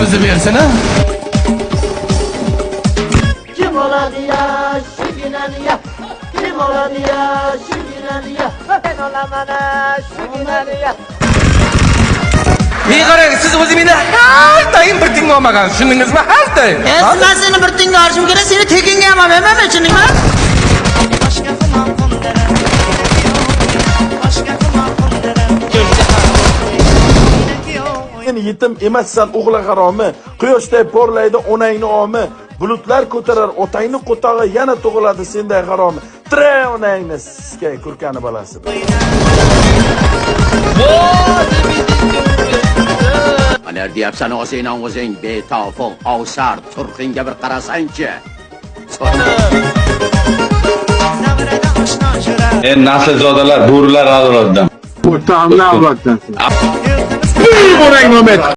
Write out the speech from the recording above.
Umrimizni bersin, a? Kim oladi ya shuginani ya? Kim oladi ya shuginani ya? Men olaman shuginani ya. Men qarang, siz o'zi meni har doim bir tinga olmagan, tushundingizmi? Har doim. Man seni bir tinga olishim kerak, seni tekinga ham olmayman, tushundingmi? Boshqa xumor qo'ndirar, boshqa xumor qo'ndirar. Sen yetim emassan, o'g'li haromi. Quyoshday porlaydi onangni omi. Bulutlar ko'tarar otangni qo'tog'i, yana tug'iladi senday haromi. Tre onangni siskay kurkani balasi. Nimalar deyapsan o'zingdan o'zing, betofiq ovsar, turqingga bir qarasangchi. Davrada oshno jo'ra. Endi naslzodalar, bo'rilar avlodidan. O'rtog'imni avloddansiz. Yurtimiz